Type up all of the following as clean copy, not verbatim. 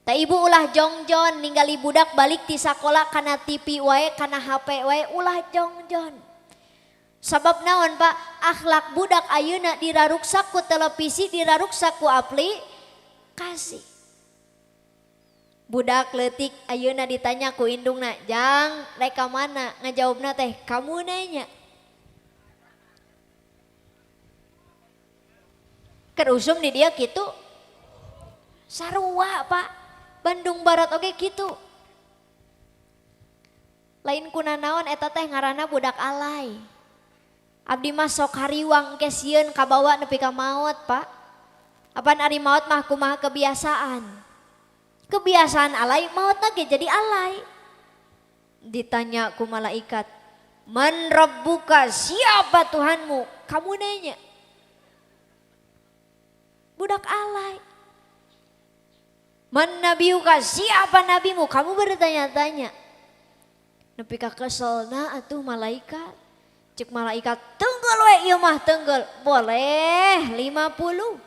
Ta ibu ulah jongjon ninggali budak balik ti sakola kana TV wae kana HP wae ulah jongjon. Sabab naon Pak? Akhlak budak ayeuna diraruksak ku televisi, diraruksak ku aplikasi. Budak leutik ayeuna ditanya ku indungna, "Jang, rek ka mana?" Ngajawabna teh, "Kamu nanya." Keur usum di dia kitu. Sarua Pak. Bandung Barat oge kitu. Lain kuna naon eta teh ngaranna budak alay. Abdi mah sok hariwang ke sieun kabawa nepi ka maot Pak. Apan ari maot mah kumaha kebiasaan. Kebiasaan alay maotna ge jadi alay. Ditanya ku malaikat, "Man rabbuka?" Siapa Tuhanmu? Kamu nanya. Budak alay. Man nabiyuka? Siapa nabimu? Kamu bertanya-tanya. Nepi ka keselna atuh malaikat. Cek malaikat, tenggel we ieu mah tenggel. Boleh 50.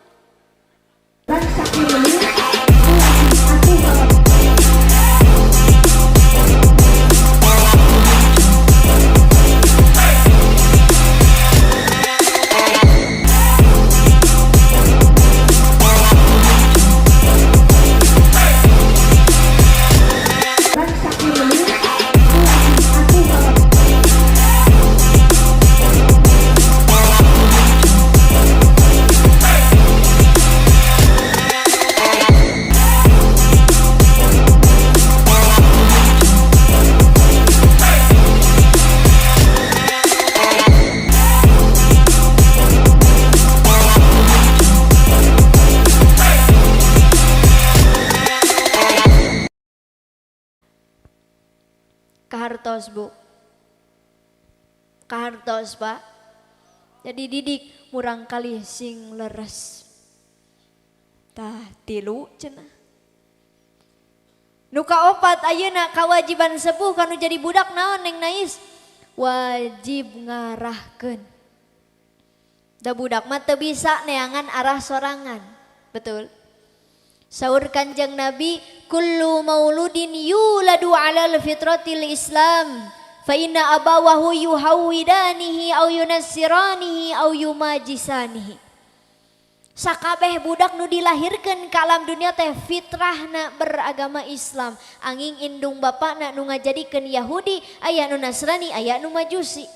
Kahartos Bu, kahartos Pak. Jadi didik murang kali sing leres. Tah tilu cenah. Nu kaopat ayeuna kawajiban sepuh kanu jadi budak naon Neng Nais? Wajib ngarahkeun. Da budak mah teu bisa neangan arah sorangan. Betul. Saur Kanjeng Nabi, kullu mauludin yuladu alal fitratil Islam fa inna abawahu yuhawidanihi au yunassiranihi au yumajisanihi. Sakabeh budak nu dilahirkeun ka alam dunia teh fitrahna beragama Islam. Anging indung bapakna nu ngajadikeun Yahudi, aya nu Nasrani, aya nu Majusi.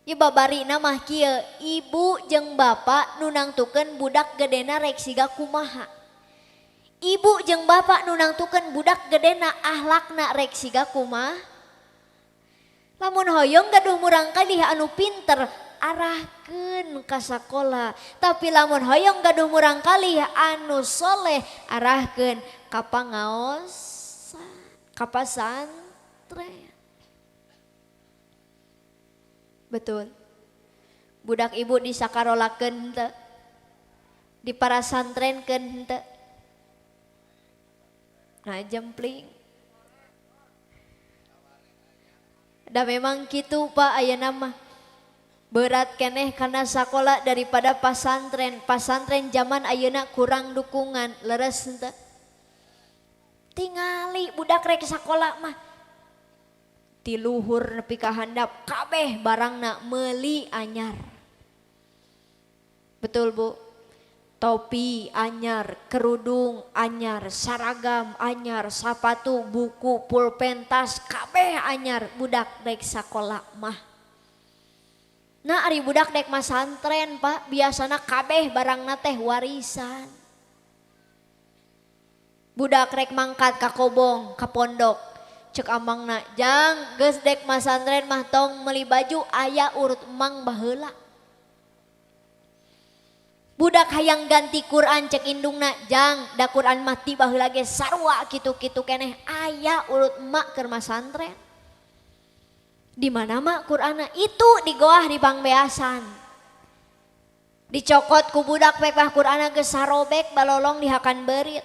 Ieu babarina mah kieu, ibu jeung bapak nu nangtukeun budak gedena rek siga kumaha. Ibu jeung bapak nu nangtukeun budak gedena ahlakna rek siga kumaha. Lamun hoyong gaduh murangkalih anu pinter, arahkeun ka sakola. Tapi lamun hoyong gaduh murangkalih anu soleh, arahkeun ka pangaosan, ka pasantren. Betul. Budak ibu disakarolakeun teu? Diparasantrenkeun teu? Nah jempling. Da memang kitu Pak ayeuna mah. Berat keneh kana sakola daripada pasantren. Pasantren zaman ayeuna kurang dukungan, leres henteu? Tingali budak rek sakola mah ti luhur nepi ka handap kabeh barangna meuli anyar. Betul Bu? Topi anyar, kerudung anyar, seragam anyar, sapatu, buku, pulpen, tas kabeh anyar budak rek sakola mah. Nah ari budak dek masantren Pak, biasana kabeh barangna teh warisan. Budak rek mangkat ka kobong, ka pondok. Cek amangna, jang geus dek masantren mah tong meuli baju aya urut emang baheula. Budak hayang ganti Quran cek indungna, jang da Quran mah ti baheula ge sarua kitu-kitu keneh aya urut emak keur masantren. Di mana mak Qur'anna? Itu di goah di pangbeasan. Dicokot ku budak pek mah Qur'anna geus sarobek balolong dihakan beurit.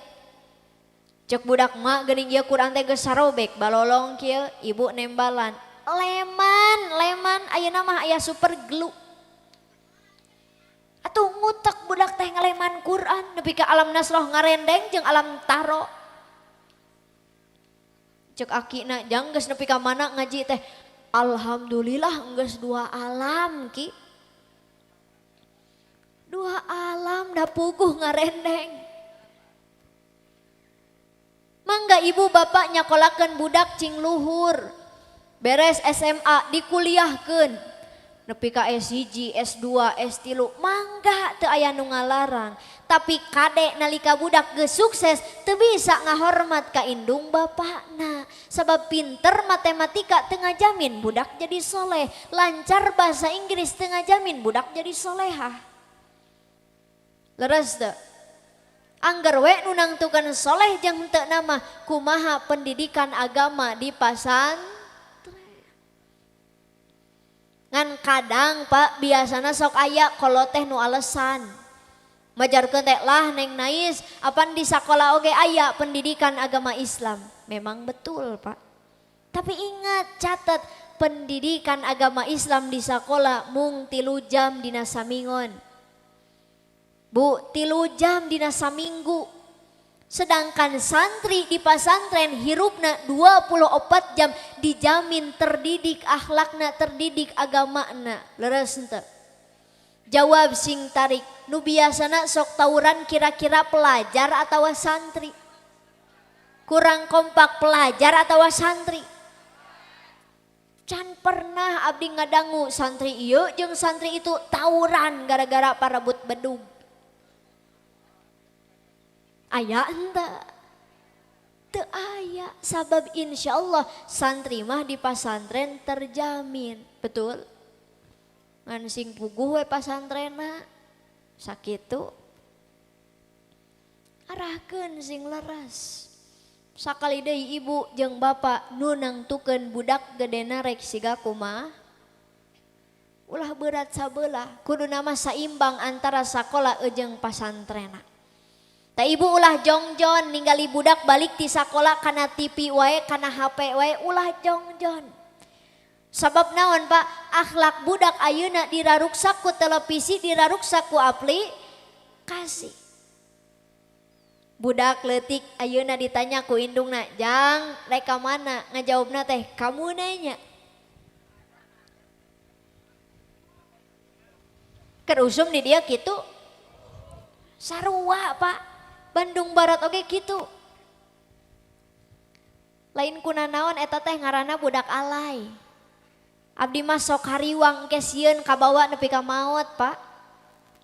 Cek budak mak geuning ieu Qur'an teh geus sarobek balolong kieu ibu nembalan. Leman, leman ayeuna mah aya super glue. Atuh Atuh ngutek budak teh ngaleman Quran nepi ka alam nasroh ngarendeng jeung alam taro. Cek akina jang geus nepi ka mana ngaji teh. Alhamdulillah geus dua alam ki. Dua alam da puguh ngarendeng. Mangga ibu bapak nyakolakeun budak cing luhur. Beres SMA dikuliahkeun. Nepi ka S1, S2, S3, mangga teu aya nu ngalarang. Tapi kade nalika budak geus sukses teu bisa ngahormat ka indung bapakna. Sabab pinter matematika teu ngajamin budak jadi soleh, lancar bahasa Inggris teu ngajamin budak jadi solehah. Leres teu? Angger we nu nangtukeun soleh jeung henteu nama kumaha pendidikan agama di pasantren. Ngan kadang Pak biasana sok aya kolot teh nu alesan. Majarkeun teh lah Neng Nais apan di sakola oge aya pendidikan agama Islam. Memang betul Pak. Tapi ingat catat pendidikan agama Islam di sakola mung 3 jam dina samingon. Bu, 3 jam dina saminggu. Sedangkan santri di pasantren hirupna 24 jam dijamin terdidik akhlakna, terdidik agamana. Leres henteu? Jawab sing tarik, nu biasana sok tawuran kira-kira pelajar atawa santri? Kurang kompak pelajar atawa santri? Can pernah abdi ngadangu santri ieu jeung santri itu tawuran gara-gara parebut bedug. Aya henteu? Teu aya, sabab insyaallah santri mah di pasantren terjamin, betul? Ngan sing puguh we pasantrena sakitu. Arahkeun sing leres. Sakali deui ibu jeung bapak nu nangtukeun budak gedena rek siga kumaha? Ulah berat sabelah, kuduna mah saimbang antara sakola jeung pasantrena. Ta ibu ulah jongjon ninggali budak balik ti sakola kana TV wae, kana HP wae, ulah jongjon. Sabab naon Pak? Akhlak budak ayeuna diraruksak ku televisi, diraruksak ku aplikasi. Budak leutik ayeuna ditanya ku indungna, "Jang, rek ka mana?" Ngajawabna teh, "Kamu nanya." Keur usum di dia kitu. Sarua Pak. Bandung Barat oge kitu. Lain kuna naon eta teh ngaranna budak alay. Abdi mah sok hariwang ke sieun kabawa nepi ka maot Pak.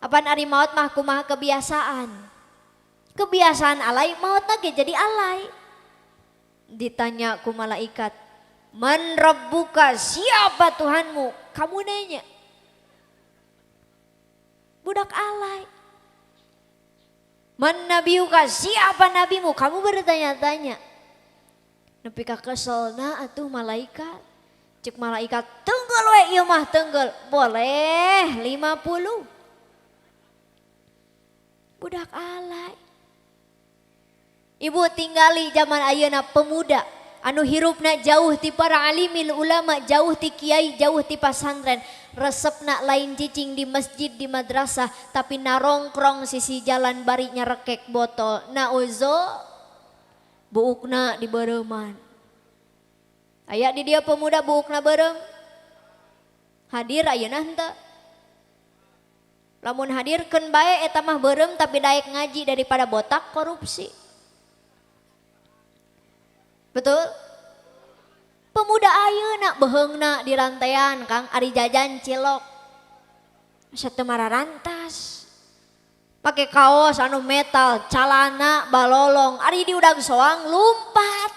Apan ari maot mah kumaha kebiasaan. Kebiasaan alay maotna ge jadi alay. Ditanya ku malaikat, "Man rabbuka?" Siapa Tuhanmu? Kamu nanya. Budak alay. Man nabiyuka, siapa nabimu? Kamu bertanya-tanya. Nepi ka keselna atuh malaikat. Cek malaikat, tenggel we ieu mah tenggel. Boleh 50. Budak alay. Ibu tinggali zaman ayeuna pemuda anu hirupna jauh ti para alimil ulama, jauh ti kiai, jauh ti pasantren. Resepna lain cicing di masjid, di madrasah, tapi narongkrong sisi jalan bari nyarekek botol. Nauzo buukna di bereuman. Aya di dia pemuda buukna beureum. Hadir ayeuna henteu? Lamun hadir keun bae eta mah beureum tapi daek ngaji daripada botak korupsi. Betul? Pemuda ayeuna beheungna di rantaian Kang, ari jajan cilok. Asa teu mararantas. Pake kaos anu metal, calana balolong, ari di udang soang lumpat.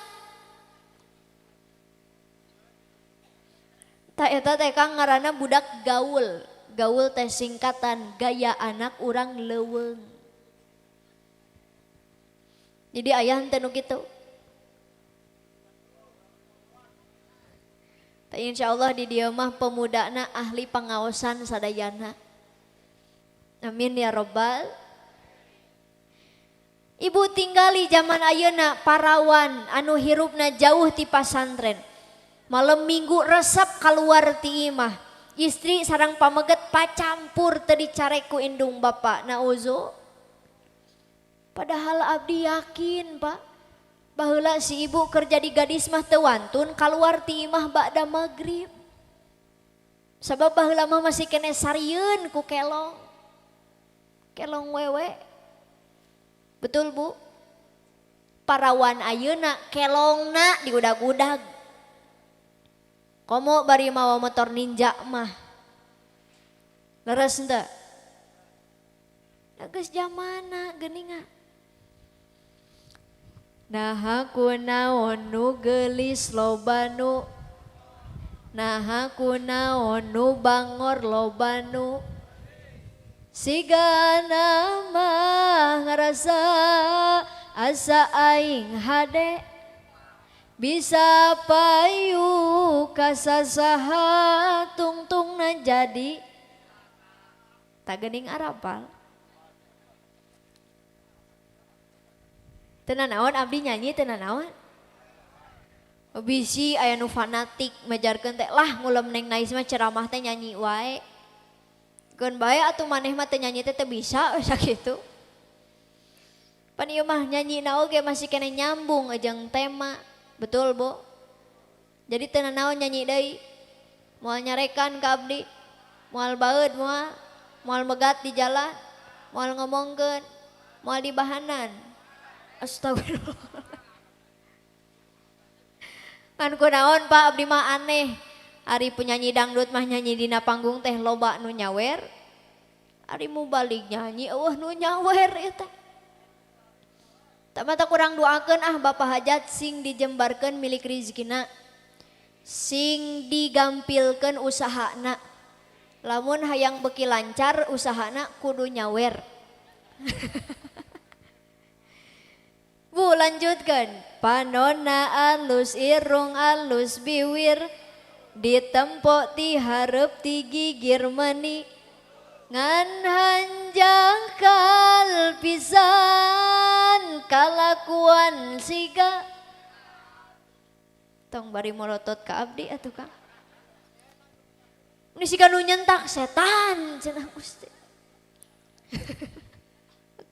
Ta eta teh Kang ngaranna budak gaul. Gaul teh singkatan gaya anak urang leuweung. Jadi aya henteu nu kitu. Insya Allah di dieu mah pemudana ahli pengaosan sadayana. Amin ya robbal. Ibu tinggali zaman ayeuna parawan anu hirupna jauh ti pasantren. Malam minggu resep keluar ti imah. Istri sarang pameget pacampur teu dicarek ku indung bapa. Nauzu. Padahal abdi yakin Pak, baheula si ibu kerja di gadis mah teu wantun kaluar ti imah ba'da magrib. Sabab baheula mah masih kene sarieun ku kelong. Kelong wewe. Betul Bu? Parawan ayeuna kelongna diudag-udag. Komo bari mawa motor Ninja mah. Leres henteu? Geus jamana geuningan. Naha kunaon nu geulis loba nu, naha kunaon nu bangor loba nu, sigana mah ngarasa asa aing hade, bisa payu kasasaha tungtungna jadi. Tak geuning arapal. Teu nanaon abdi nyanyi teu nanaon. Bisi aya nu fanatik mejarkeun teh lah ngulem Neng Nais mah ceramah teh nyanyi wae. Keun bae atuh maneh mah teu nyanyi teh teu bisa sakitu. Pan ieu mah nyanyina oge masih kene nyambung jeung tema. Betul Bu? Jadi teu nanaon nyanyi deui. Moal nyarekan ka abdi, moal baeud moal, moal megat di jalan, moal ngomongkeun, moal dibahanan. Astagfirullah. Ngan kunaon Pak abdi mah aneh. Ari penyanyi dangdut mah nyanyi dina panggung teh loba nu nyawer. Ari mubalik nyanyi eueuh nu nyawer ieu teh. Tamata kurang doakeun ah Bapak Hajat sing dijembarkeun milik rizkina. Sing digampilkeun usahana. Lamun hayang beuki lancar usahana kudu nyawer. Bu lanjutkan. Panona alus irung alus biwir, ditempok ti hareup ti gigir meni, ngan hanjakal pisan kalakuan siga. Tong bari morotot ka abdi atuh Kang. Ini siga nu nyentak setan cenah Gusti.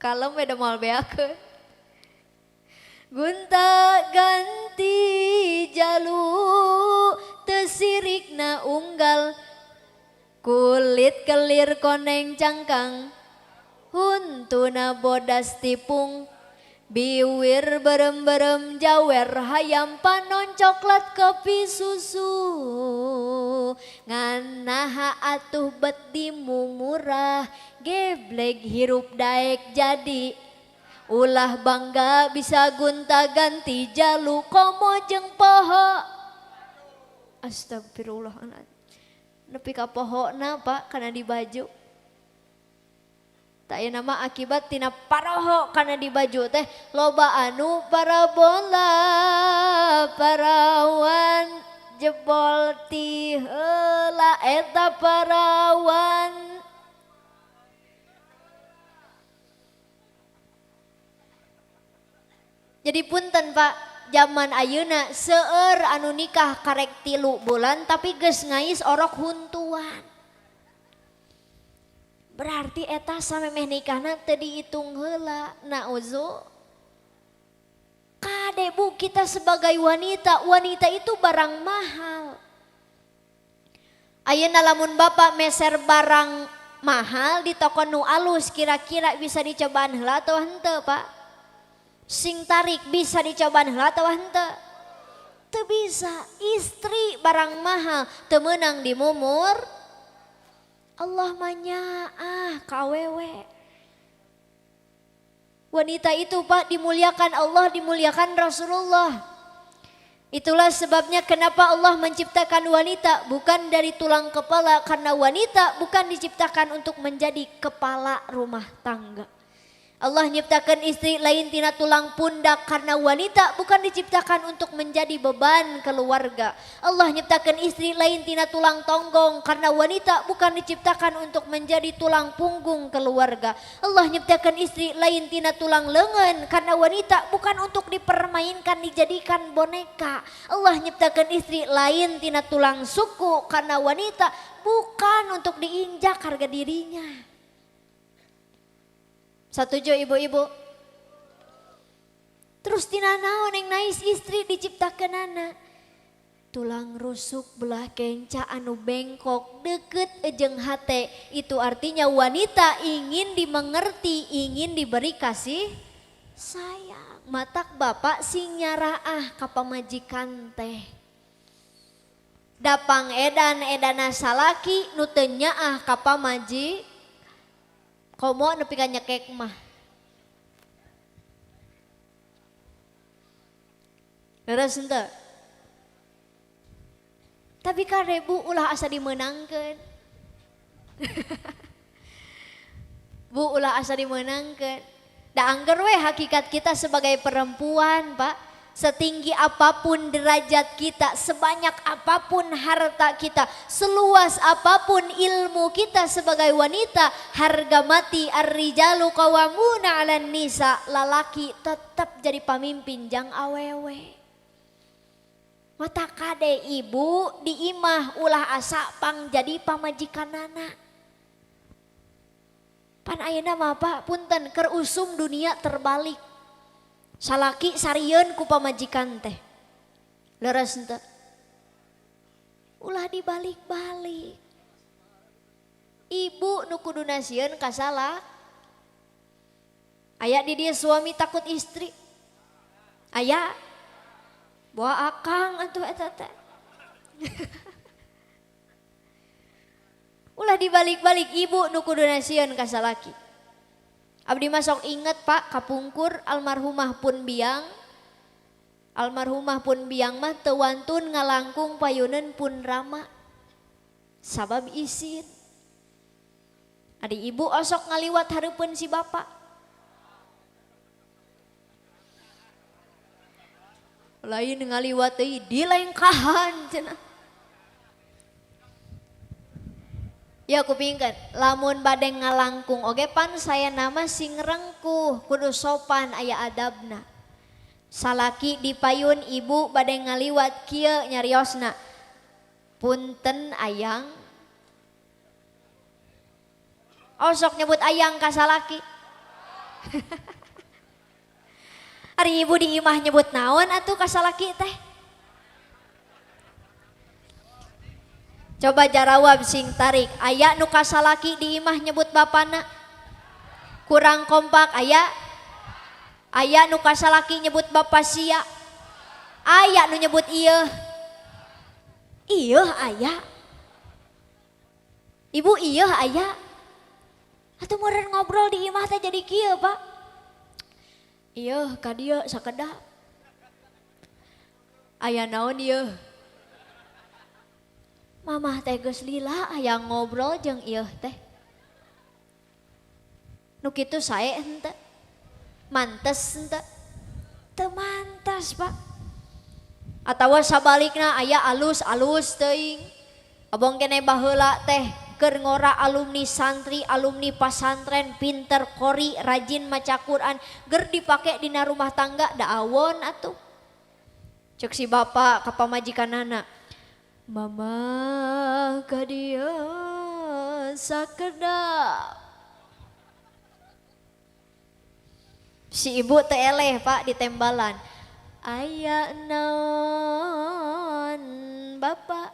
Kalem we da moal beakeun. Gunta ganti jalu tesirikna unggal, kulit kelir koneng cangkang, huntuna bodas tipung, biwir berem-berem jawer hayam panon coklat kopi susu, nganaha atuh bet dimu murah, geblek hirup daek jadi. Ulah bangga bisa gunta ganti jalu komo jeung poho. Astagfirullahaladzim. Nepi ka pohona Pak kana di baju. Tak aya nama akibat tina paroho kana di baju teh loba anu parabola parawan jebol ti heula eta parawan. Jadi punten Pak, zaman ayeuna seueur anu nikah karek 3 bulan tapi geus ngais orok huntuan. Berarti eta samemeh nikahna teu diitung heula. Nauzu. Kade Bu, kita sebagai wanita, wanita itu barang mahal. Ayeuna lamun bapak meser barang mahal di toko nu alus kira-kira bisa dicobaan heula atau henteu Pak? Sing tarik bisa dicobaan heula atawa henteu? Teu bisa. Istri barang mahal teu meunang dimumur. Allah manyaah ka awewe. Wanita itu Pak dimuliakan Allah, dimuliakan Rasulullah. Itulah sebabnya kenapa Allah menciptakan wanita bukan dari tulang kepala, karena wanita bukan diciptakan untuk menjadi kepala rumah tangga. Allah nyiptakan istri lain tina tulang pundak karena wanita bukan diciptakan untuk menjadi beban keluarga. Allah nyiptakan istri lain tina tulang tonggong karena wanita bukan diciptakan untuk menjadi tulang punggung keluarga. Allah nyiptakan istri lain tina tulang lengan karena wanita bukan untuk dipermainkan, dijadikan boneka. Allah nyiptakan istri lain tina tulang suku karena wanita bukan untuk diinjak harga dirinya. Satuju ibu-ibu. Terus tina naon yang nais istri diciptakan anak. Tulang rusuk belah kenca anu bengkok deket ejeng hate. Itu artinya wanita ingin dimengerti, ingin diberi kasih sayang. Matak bapak sing nyaraah ka pamajikan teh. Dapang edan edana salaki nu teu nyaah ka pamajikan. Komo nepi ka nyekek mah. Leres henteu? Tapi kade bu ulah asa dimeunangkeun. Bu ulah asa dimeunangkeun. Da angger we hakikat kita sebagai perempuan, Pak. Setinggi apapun derajat kita, sebanyak apapun harta kita, seluas apapun ilmu kita sebagai wanita, harga mati ar-rijalu qawwamuna 'alan nisa, lalaki tetap jadi pamimpin jang awewe. Mata kade ibu di imah ulah asa pang jadi pamajikanana. Pan ayeuna mah Pak punten keur usum dunia terbalik. Salaki sarieun ku pamajikan teh. Leres henteu? Ulah dibalik-balik. Ibu nu kuduna sieun ka salak. Aya di dieu suami takut istri. Aya. Bawa akang atuh eta teh. Ulah dibalik-balik ibu nu kuduna sieun ka salaki. Abdi masuk inget Pak kapungkur almarhumah pun biang. Almarhumah pun biang mah teu wantun ngalangkung payuneun pun rama. Sabab isin. Adi ibu osok ngaliwat hareupeun si bapak. Lain ngaliwat deui dilengkahan cenah. Ya kupingkeun, lamun bade ngalangkung oge pan saya nama sing rengkuh, kudu sopan aya adabna. Salaki dipayun ibu bade ngaliwat kieu nyariosna. Punten ayang. Osok nyebut ayang ka salaki. Ari ibu di imah nyebut naon atuh ka salaki teh? Coba jarawab sing tarik, aya nu kasalaki di imah nyebut bapana. Kurang kompak aya. Aya nu kasalaki nyebut bapa sia. Aya nu nyebut ieu. Ieu aya. Ibu ieu aya. Atuh meureun ngobrol di imah teh jadi kieu, Pak. Ieu ka dieu sakedap. Aya naon ieu? Mamah teh geus lila aya ngobrol jeung ieu teh. Nu kitu sae henteu? Mantes henteu? Teu mantas, Pak. Atawa sabalikna aya alus-alus teuing. Abong keneh baheula teh keur ngora alumni santri, alumni pasantren, pinter qori, rajin maca Quran, ger dipake dina rumah tangga da awon atuh. Ceuk si bapak ka pamajikanana. Mama ka dieu sakedap. Si ibu teu eleh Pak ditembalan. Aya naon bapak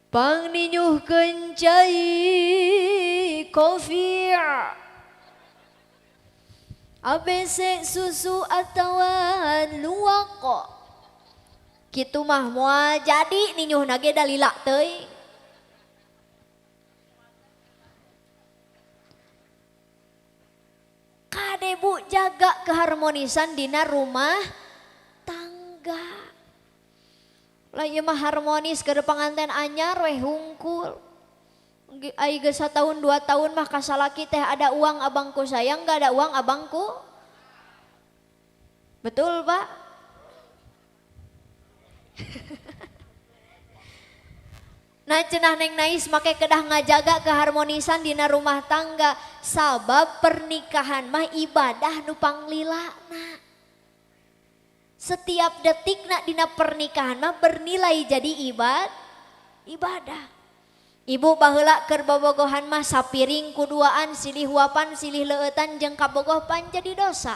pangninyuhkeun cai kopi ABC susu atawa luwak kok. Kitu mah moal jadi ninyuhna ge da lila teuing. Kade bu jaga keharmonisan dina rumah tangga. Lah ieu mah harmonis keur panganten anyar we hungkul. Ai geus satahun 2 tahun mah kasalaki teh ada uang abangku sayang, gak ada uang abangku. Betul Pak? Nah cenah Neng Nais make kedah ngajaga keharmonisan dina rumah tangga sabab pernikahan mah ibadah nu panglilana. Setiap detikna dina pernikahan mah bernilai jadi ibadah. Ibu baheula keur bobogohan mah sapiring kuduaan silih huapan silih leueutan jeung kabogoh pan jadi dosa.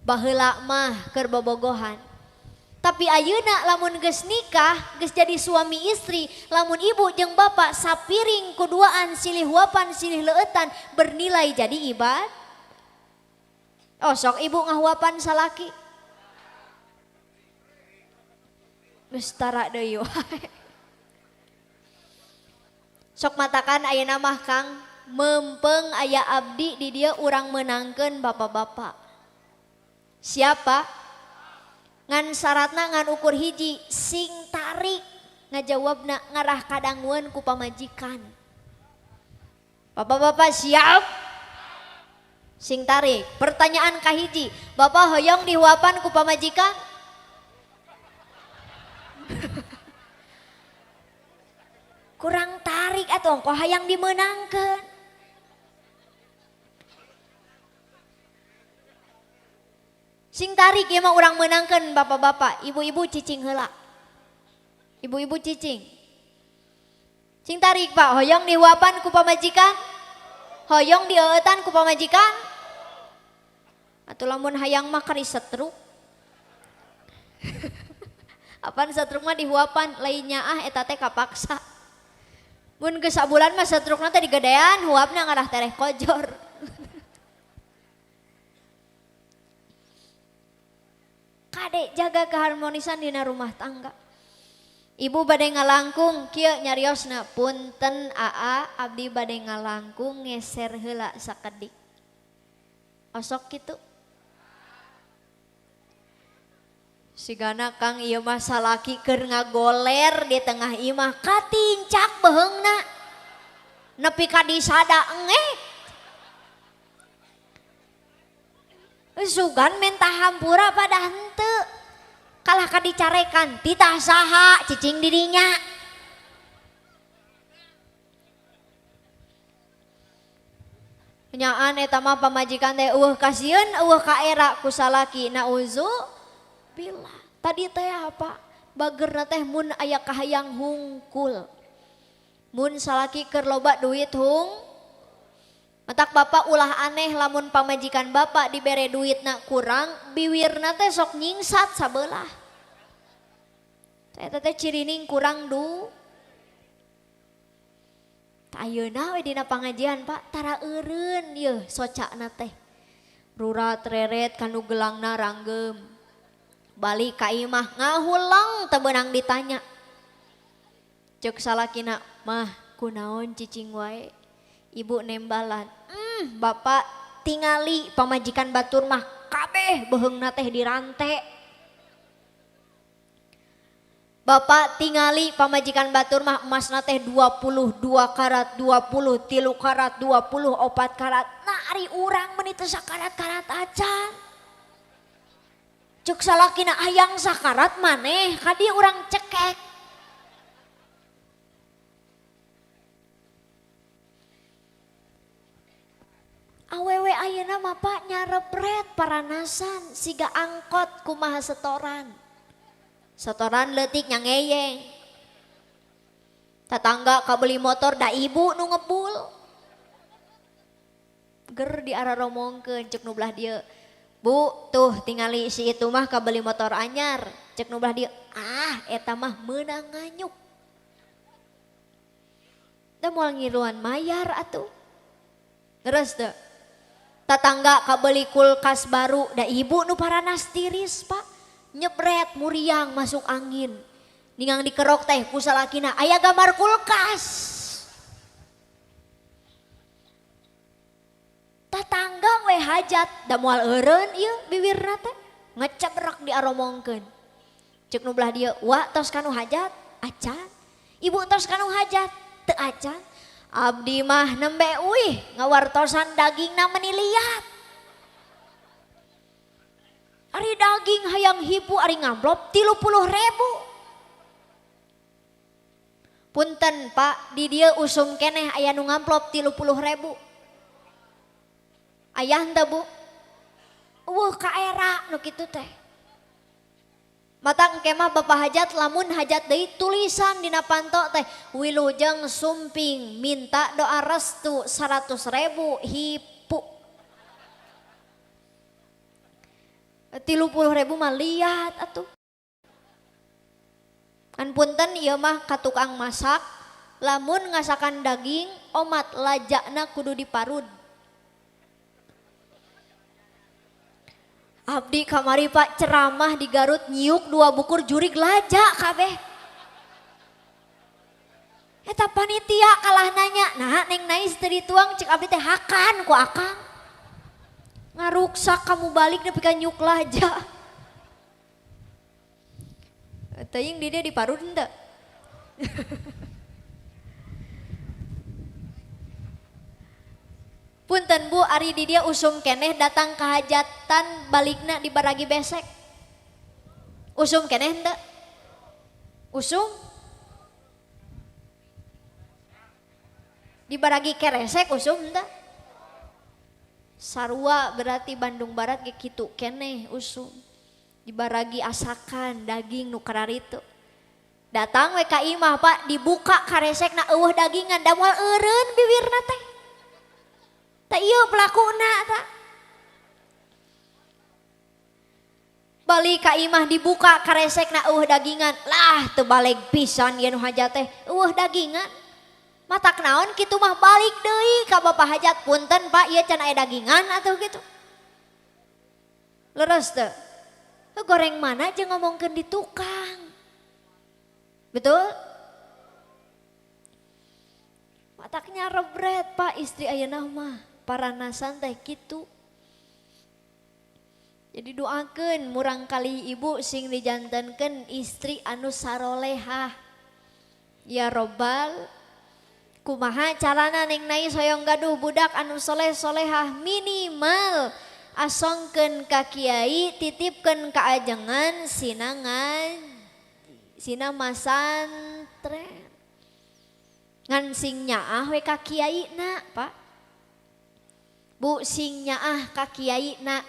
Baheula mah keur bobogohan. Tapi ayeuna lamun geus nikah, geus jadi suami istri, lamun ibu jeung bapak sapiring kuduaan silih huapan silih leueutan bernilai jadi ibad. Oh sok ibu ngahuapan salaki. Geus tara deui wae. Sok matakan ayeuna mah Kang, mempeng aya abdi di dieu urang meunangkeun bapak-bapak. Siapa? Ngan syaratna ngan ukur hiji sing tarik ngajawabna ngarah kadangueun ku pamajikan. Bapak-bapak siap? Sing tarik. Pertanyaan kahiji, bapak hoyong dihuapan ku pamajikan? Kurang tarik atuh ongkoh hayang dimeunangkeun. Sing tarik ieu mah urang meunangkeun bapak-bapak, ibu-ibu cicing heula. Ibu-ibu cicing. Sing tarik Pak, hoyong dihuapan ku pamajikan? Hoyong dieueutan ku pamajikan? Atuh lamun hayang mah kari setruk. Apaan setruk mah dihuapan, lainnya ah eta teh kapaksa. Mun geus sabulan mah setrukna teh digedean, huapna ngarah tereh kojor. Kade jaga keharmonisan dina rumah tangga. Ibu bade ngalangkung kieu nyariosna, punten aa abdi bade ngalangkung ngeser heula sakedik. Osok kitu. Sigana Kang ieu mah salaki keur ngagoler di tengah imah katincak beheungna. Nepi ka disada engek. Sugan minta hampura pada henteu. Kalah ka dicarekan titah saha cicing dirinya. Nyaan eta mah pamajikan teh eueuh kasieun eueuh kaera ku salaki nauzu billah. Tadi teh apa? Bagerna teh mun aya kahayang hungkul. Mun salaki keur loba duit hung. Matak bapak ulah aneh lamun pamajikan bapak dibere duitna kurang, biwirna teh sok nyingsat sabelah. Eta teh cirining kurang du. Ayeuna we dina pangajian Pak tara eureun yeuh socana teh. Rurat reret kanu gelangna ranggem. Balik ka imah ngahulang teu beunang ditanya. Ceuk salakina mah kunaon cicing wae. Ibu nembalan, bapak tingali pamajikan batur mah kabeh beheungna teh dirante. Bapak tingali pamajikan batur mah emasna teh 22 karat, 23 karat, 24 karat. Nah ari urang meuni teu sakarat-karat acan. Ceuk salakina hayang sakarat maneh ka dieu urang cekek. Awewe ayeuna mah Pak nyarepret paranasan siga angkot kumaha setoran. Setoran leutik nyangeyeng. Tetangga kabeli motor da ibu nu ngebul. Ger diararomongkeun ceuk nu belah dieu. Bu, tuh tingali si itu mah kabeli motor anyar. Ceuk nu belah dieu, ah eta mah meunang nganyuk. Da moal ngiluan mayar atuh. Terus teu. Tetangga kabeli kulkas baru da ibu nu paranas tiris Pak. Nyebret muriang masuk angin. Ningang dikerok teh ku salakina aya gambar kulkas. Tetangga we hajat da moal eureun ieu biwirna teh ngecebrak diaromongkeun. Ceuk nu belah dieu, "Wa tos kanu hajat?" Acan. Ibu tos kanu hajat? Teu acan. Abdi mah nembe uih ngawartosan dagingna meni liat. Ari daging hayang hipu ari ngamplop 30.000. Punten Pak, di dieu usum keneh aya nu ngamplop 30.000. Aya henteu Bu? Eueuh ka era nu kitu teh. Mata engke mah bapak hajat lamun hajat deui tulisan dina panto teh wilujeng sumping minta doa restu 100.000 hipu. 30.000 mah liat atuh. Kan punten ieu mah ka tukang masak lamun ngasakan daging omat lajakna kudu diparud. Abdi kamari Pak ceramah di Garut nyiuk 2 bukur jurig lajak kabeh. Eta panitia kalah nanya, nah Neng Nais teu dituang cek abdi teh hakan ku akang. Ngaruksak kamu balik nepi ka nyuk lajak. Teuing di dia diparud henteu. Punten Bu, ari di dia usum keneh datang ke hajatan balikna di baragi besek. Usum keneh henteu? Usum? Di baragi keresek usum henteu? Sarua berarti Bandung Barat ge kitu keneh usum. Di baragi asakan daging nu kararitu. Datang we ka imah Pak, dibuka karesekna eueuh dagingan da moal eureun bibirna teh. Tak iya pelakuna tak. Balik ka imah dibuka karesekna eueuh dagingan. Lah teu baleg pisan ieu nu hajat teh eueuh dagingan. Matak naon kitu mah balik deui ka bapak hajat punten Pak ieu can aya dagingan atuh kitu. Leres teu? Goreng mana jeung ngomongkeun di tukang. Betul? Mataknya rebret Pak istri ayeuna mah paranasan teh kitu. Jadi doakeun murang kali ibu sing dijantenkeun istri anu sarolehah. Ya robbal kumaha carana Neng Nais hoyong gaduh budak anu soleh solehah minimal asongkeun ka kiai titipkeun ka ajengan sinangan sina masantren. Ngan sing nyaah we ka kiai na Pak. Bu sing nyaah ka kiai na.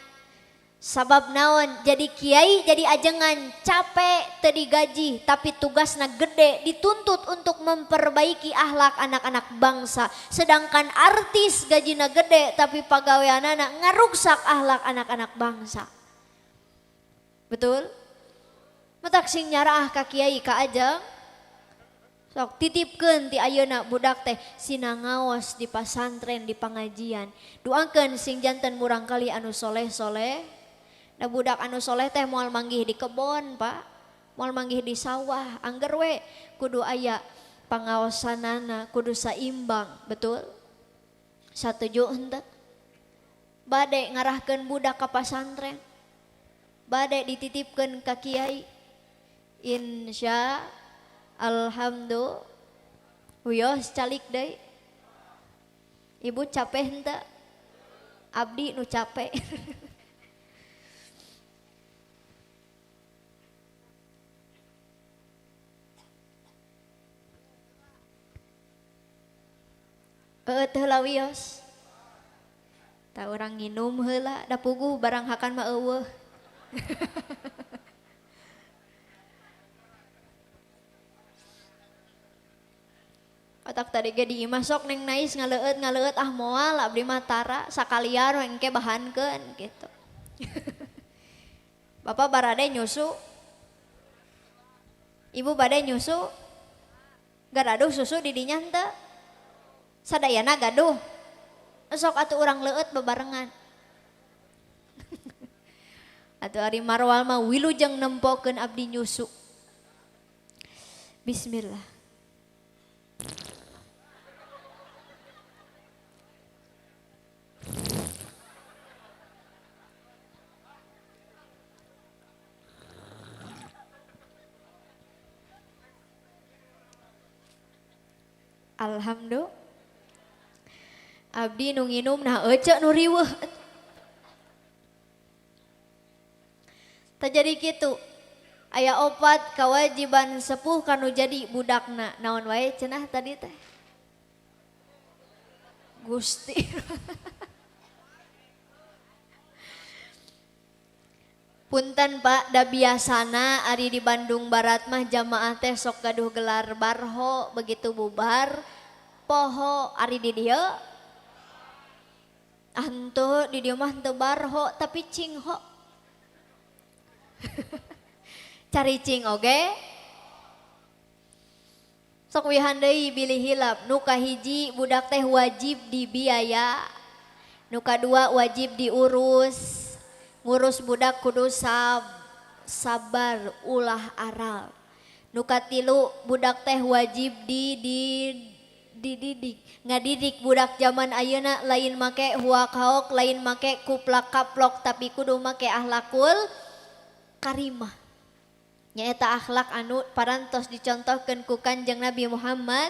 Sabab naon jadi kiai jadi ajengan capek teu digaji tapi tugasna gede dituntut untuk memperbaiki akhlak anak-anak bangsa. Sedangkan artis gajina gede tapi pagaweanana ngaruksak akhlak anak-anak bangsa. Betul? Matak sing nyaraah ka kiai ka ajeng. Sok titipkeun ti ayeuna budak teh sina ngaos di pasantren di pengajian. Doakeun sing janten murangkali anu soleh-soleh. Nah budak anu soleh teh moal manggih di kebon Pak, moal manggih di sawah. Angger we kudu aya pangaosanana, kudu saimbang, betul? Satuju henteu? Bade ngarahkeun budak ka pasantren. Bade dititipkeun ka kiai. Insya alhamdulillah. Wios calik deui. Ibu capek henteu? Abdi nu capek. Teu heula wios. Tah urang nginum heula da puguh barang hakan mah eueuh. Otak tadi ge di imah sok Neng Nais ngaleueut ah moal abdi mah tara sakalian we engke bahankeun gitu. Bapak barade nyusu. Ibu bade nyusu. Garaduh susu di dinya henteu. Sadayana gaduh. Sok atuh urang leueut bebarengan. Atuh ari Marwal mah wilujeng nempokeun abdi nyusu. Bismillah. Alhamdulillah. Abdi nu nginum nah ece nu riweuh. Tah jadi kitu. Aya opat kewajiban sepuh kanu jadi budakna. Naon wae cenah tadi teh? Gusti. Punten Pak, da biasana ari di Bandung Barat mah jamaah teh sok gaduh gelar barho, begitu bubar poho ari di dieu. Henteu di dieu mah henteu barho tapi cingho. Cari cing oge. Sok wihan deui bilih hilap, nu kahiji budak teh wajib dibiaya, nu kadua wajib diurus. Ngurus budak kudu sabar ulah aral. Nu katilu budak teh wajib dididik. Ngadidik budak zaman ayeuna lain make huak haok, lain make kuplak kaplok, tapi kudu make akhlakul karimah. Nyaeta akhlak anu parantos dicontohkeun ku Kanjeng Nabi Muhammad.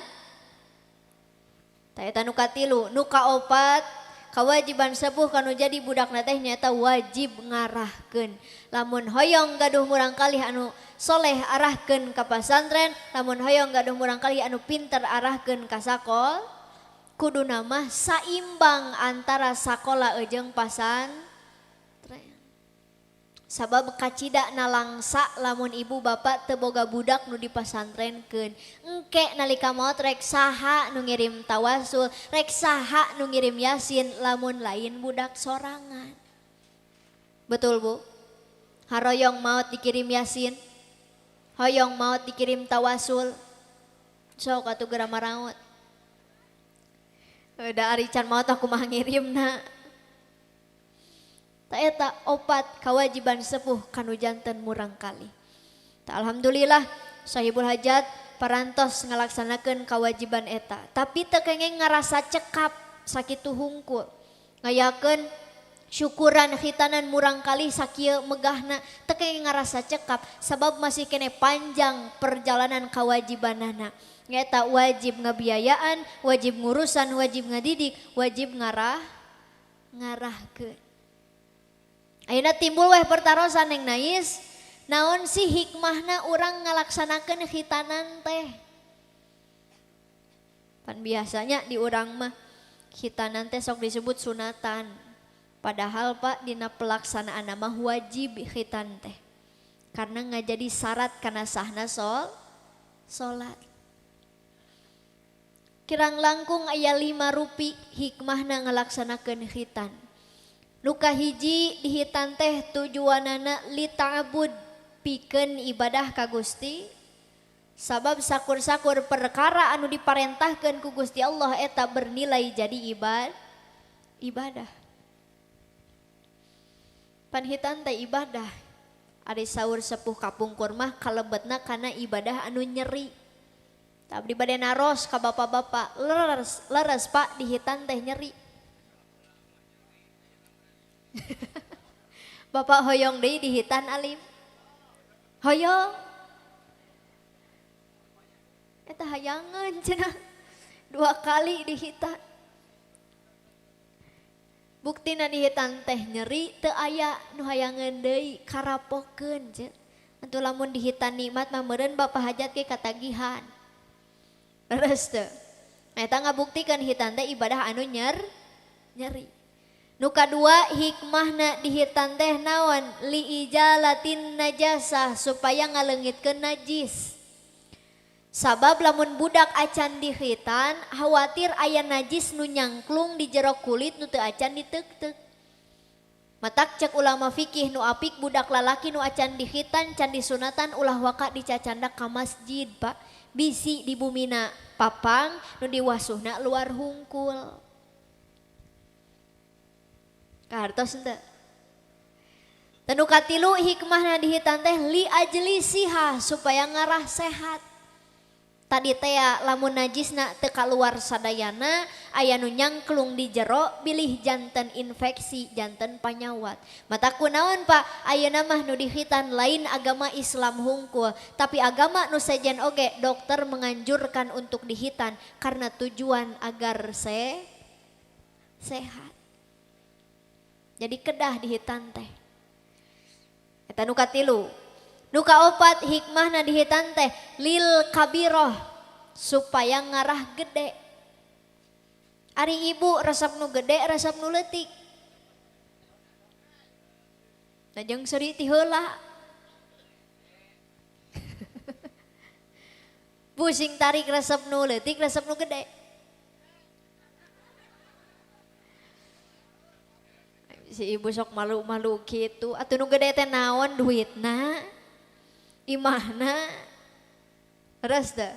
Ta eta nu katilu. Nu kaopat kewajiban sepuh kanu jadi budakna teh nyaeta wajib ngarahkeun. Lamun hoyong gaduh murangkalih anu soleh arahkeun ka pasantren, lamun hoyong gaduh murangkalih anu pinter arahkeun ka sakol. Kuduna mah saimbang antara sakola jeung pasantren. Sabab kacida nalangsa lamun ibu bapak teu boga budak nu dipasantrenkeun. Engke nalika maot rek saha nu ngirim tawasul, rek saha nu ngirim yasin lamun lain budak sorangan. Betul Bu? Haroyong maot dikirim yasin, hoyong maot dikirim tawasul. Sok atuh geura maraot. Da ari can maot aku mah ngirimna. Ta eta opat kewajiban sepuh kanu janten murangkalih. Ta alhamdulillah sahibul hajat parantos ngalaksanakeun kewajiban eta. Tapi teu kenging ngarasa cekap sakitu hungkul. Ngayakeun syukuran khitanan murangkalih sakieu megahna teu kenging ngarasa cekap sabab masih kene panjang perjalanan kewajibanana. Nyaeta wajib ngabiayaan, wajib ngurusan, wajib ngadidik, wajib ngarahkeun. Ayeuna timbul weh pertarosan yang nais, naon sih hikmahna urang ngalaksanakeun khitanan teh? Pan biasanya di urang mah khitanan teh sok disebut sunatan. Padahal Pak dina pelaksanaan mah wajib khitan teh. Karena ngajadi syarat kana sahna salat. Kirang langkung aya 5 rupi hikmahna ngalaksanakeun khitan. Nuka hiji dihitan teh tujuanana lita'abud pikeun ibadah ka Gusti. Sabab sakur-sakur perkara anu diparentahkeun ku Gusti Allah eta bernilai jadi ibadah. Panhitan teh ibadah. Ari saur sepuh kapungkur mah kalebetna kana ibadah anu nyeri. Abdi bade naros ka bapak-bapak, leres Pak dihitan teh nyeri. Bapak hoyong deui dihitan alim. Hoyong. Eta hayangeun cenah. 2 kali dihitan. Buktina dihitan teh nyeri teu aya nu hayangeun deui karapokeun cenah. Antu lamun dihitan nikmat mah meureun bapak hajat ge katagihan. Leres teu. Eta ngabuktikeun hitan teh ibadah anu nyeri. Nu kadua hikmahna dihitan teh naon? Liijalatin najasah supaya ngaleungitkeun najis. Sabab lamun budak acan dihitan khawatir aya najis nu nyangklung di jero kulit nu teu acan diteuk-teuk. Matak cek ulama fikih nu apik budak lalaki nu acan dihitan can disunatan ulah waka dicacandak ka masjid Pak. Bisi di bumina papang nu diwasuhna luar hungkul. Kahartos henteu. Tanu katilu hikmahna dihitan teh li ajli siha supaya ngarah sehat. Tadi teh lamun najisna teu kaluar sadayana aya nu nyangklung di jero bilih janten infeksi janten panyawat. Mata kunaon Pak ayeuna mah nu dihitan lain agama Islam hungkul tapi agama nu sejen oge dokter menganjurkan untuk dihitan karena tujuan agar Sehat. Jadi kedah dihitan teh. Eta nu katilu. Nu kaopat hikmahna dihitan teh lil kabiroh supaya ngarah gede. Ari ibu resep nu gede, resep nu leutik. Nah jeung seuri ti heula. Pusing tarik resep nu leutik, resep nu gede. Si ibu sok malu-malu gitu. Atuh nu gede teh naon duitna? Imahna? Leres teu?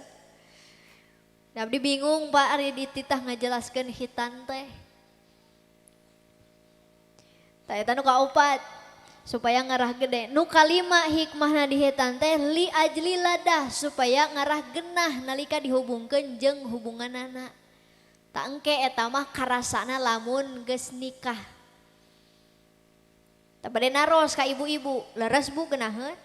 Abdi bingung Pak ari dititah ngajelaskeun hitan teh. Tah eta nu kaopat supaya ngarah gede. Nu kalima hikmahna dihitan teh li ajli ladah supaya ngarah genah nalika dihubungkeun jeung hubunganana. Tah engke eta mah karasana lamun geus nikah. Tah bade naros ka ibu-ibu, leres Bu genaheun?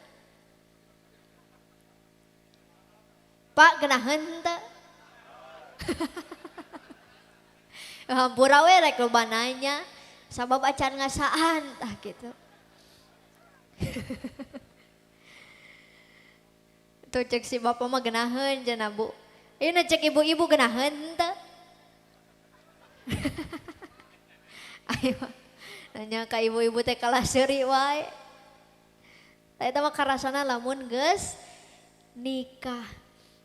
Pak genaheun henteu? Hampura we rek loba nanya sabab acan ngasaan tah gitu. Tuh cek si bapak mah genaheun cenah Bu. Ieu cek ibu-ibu genaheun henteu? Ayo nanya ka ibu-ibu teh kalah seuri wae. Tah eta mah karasana lamun geus nikah.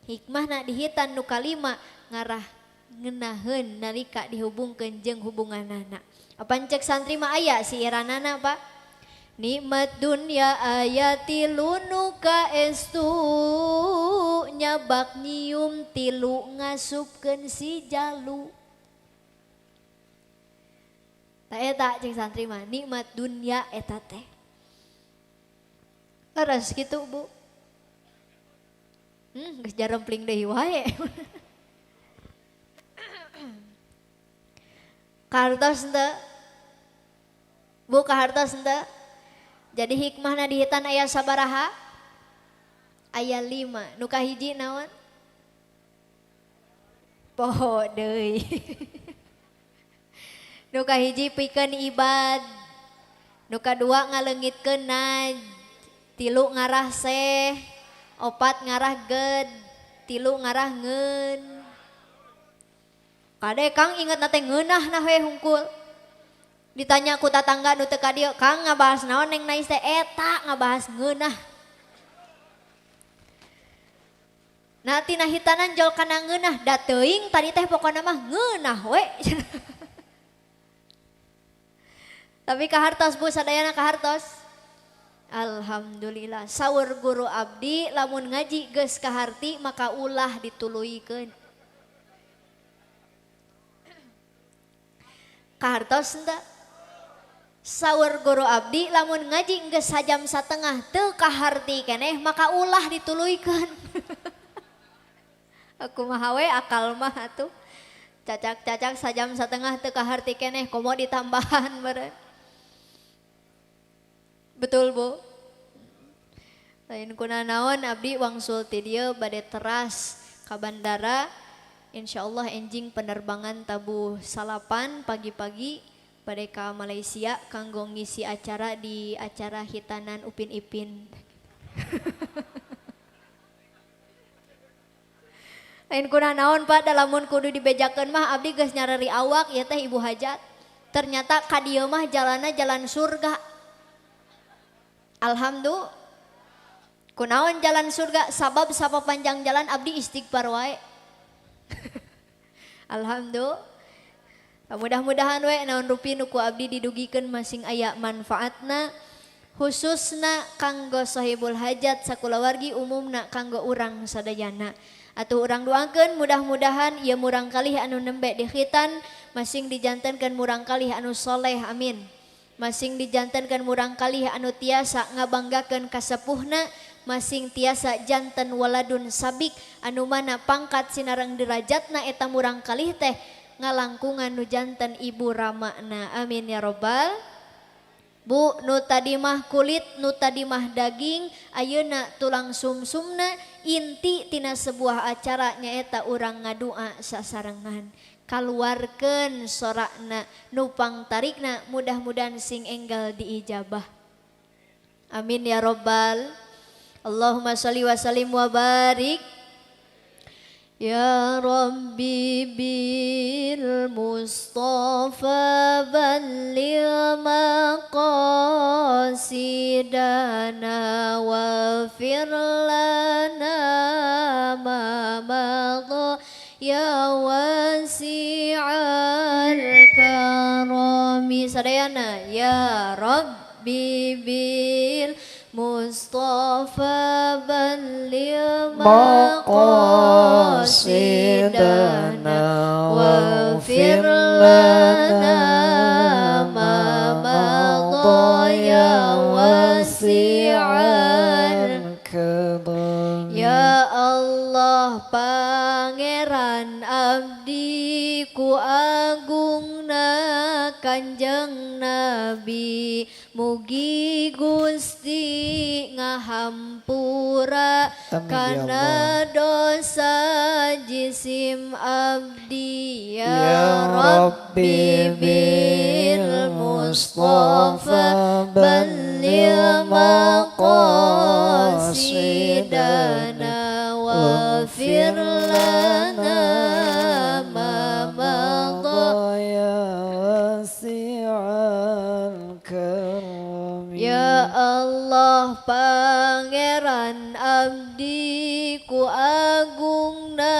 Hikmahna dihitan nu kalima ngarah ngenaheun nalika dihubungkeun jeung hubunganana. Apan cek santri mah aya si iranana Pak. Nikmat dunya aya tilu nu kaestu nyabak nyium tilu ngasupkeun si jalu. Tah eta cek santri mah nikmat dunya eta teh. Leres kitu Bu. Geus jarempling deui wae. Kahartos henteu? Bu kahartos henteu? Jadi hikmahna dihitan aya sabaraha? Aya 5. Nu kahiji naon? Poho deui. Nu kahiji pikeun ibad. Nu kadua ngaleungitkeun naj. Tilu ngarah seh. Opat ngarah ged, tilu ngarah ngeun. Kade Kang inget nate ngeunah nah we hungkul. Ditanya ku tatangga nu teu ka dieu, Kang ngabahas naon neng Nais teh eta ngabahas ngeunah. Nah tina hitanan jol kana ngeunah, da teuing tadi teh pokona mah ngeunah we. Tapi kahartos Bu sadayana kahartos. Alhamdulillah saur guru abdi lamun ngaji geus kaharti maka ulah dituluykeun. Kahartos henteu? Saur guru abdi lamun ngaji geus sajam satengah teu kaharti keneh maka ulah dituluykeun. Aku mah we akal mah atuh. Cacak-cacak sajam satengah teu kaharti keneh komo ditambahan meureun. Betul Bu. Lain kuna naon abdi wangsul ti dieu bade teras ka bandara. Insyaallah enjing penerbangan tabuh salapan pagi-pagi bade ka Malaysia kanggo ngisi acara di acara hitanan Upin Ipin. Lain kuna naon Pak, dalamun kudu dibejakeun mah abdi geus nyareri awak ieu teh ibu hajat. Ternyata ka dieu mah jalanna jalan surga. Alhamdulillah. Kunaon jalan surga sabab sapa panjang jalan abdi istighfar wae. Alhamdulillah. Mudah-mudahan we naon rupi nu ku abdi didugikeun masing aya manfaatna khususna kanggo sahibul hajat sakulawargi umumna kanggo urang sadayana. Atuh urang doakeun mudah-mudahan ieu murang kalih anu nembe di khitan masing dijantenkeun murang kalih anu soleh amin. Masing dijantenkeun murang kalih anu tiasa ngabanggakeun kasepuhna, masing tiasa janten waladun sabik anu mana pangkat sinareng derajatna eta murang kalih teh ngalangkungan nu janten ibu ramana amin ya robbal. Bu nu tadi mah kulit nu tadi mah daging ayeuna tulang sumsumna inti tina sebuah acara nyaeta urang ngadua sasarengan. Kaluarkeun sorakna nupang tarikna mudah-mudahan sing enggal diijabah. Amin ya robbal. Allahumma sholli wa sallim wa barik. Ya Rabbi bil Mustafa balligh maqasidana waghfir lana ma madha ya wasi'al karami. Sadayana ya Rabbi bil Mustafa balligh maqasidana waghfir lana ma madha ya wasi'al karam. Ya Allah Pangeran abdi ku agungna Kanjeng Nabi, mugi Gusti ngahampura Amin ya kana Allah. dosa jisim abdi. Ya Ya Rabbi Rabbi bil bil Mustafa Mustafa balligh balligh maqasidana maqasidana waghfir waghfir lana lana ma ma madha madha ya wasi'al karami. Ya Allah Pangeran abdi ku agungna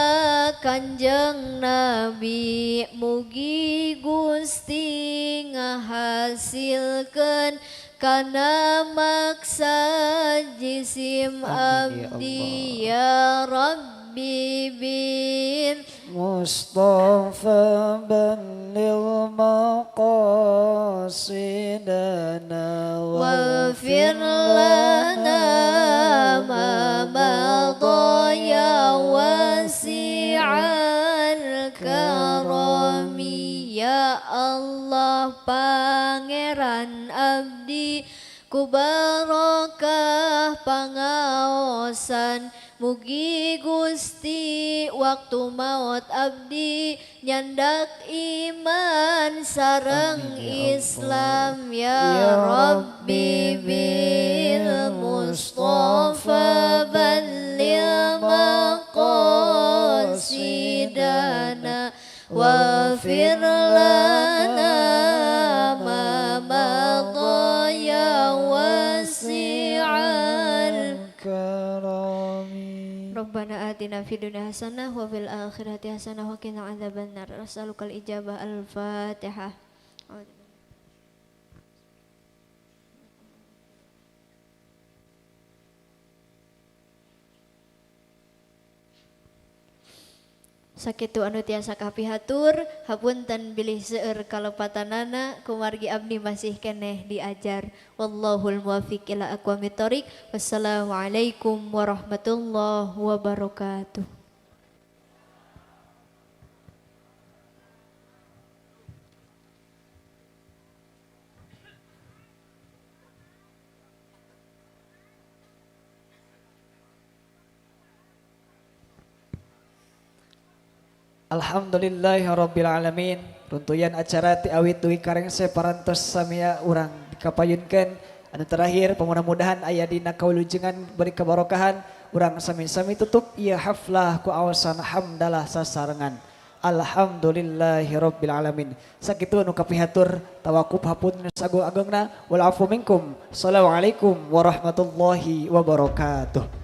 Kanjeng Nabi, mugi Gusti ngahasilkeun kana maksad jisim Amin ya abdi. Allah. Ya Rabbi bil Mustafa balligh maqasidana waghfir waghfir lana lana ma ma madha madha ya ya wasi'al wasi'al karami. karami. Ya Allah Pangeran abdi ku barokah pangaosan, mugi Gusti waktu maut abdi nyandak iman sareng Amin ya Allah. Islam. Ya Ya Rabbi Rabbi bil bil Mustafa Mustafa balligh balligh maqasidana maqasidana waghfir waghfir lana lana ma ma madha madha ya ya wasi'al wasi'al karami. Rabbana atina fid dunya hasanah wa fil akhirati hasanah wa qina adzabannar. Nas'alukal ijabah. Al-Fatihah. Sakitu anu tiasa kapihatur, hapunten bilih seueur kalepatanana kumargi abdi masih keneh diajar. Wallahul muwaffiq ila aqwamit thoriq. Wassalamualaikum warahmatullahi wabarakatuh. Alhamdulillahirabbil alamin. Runtuyan acara ti awit dugi karengse parantos samia urang dikapayunkeun. Anu terakhir mudah-mudahan aya dina kawilujengan beri kebarokahan. Urang sami-sami tutup ieu haflah ku awasan hamdalah sasarengan. Alhamdulillahirabbil alamin. Sakitu anu kapihatur tawakup hapunten sagung-agungna wal afu minkum. Assalamualaikum warahmatullahi wabarakatuh.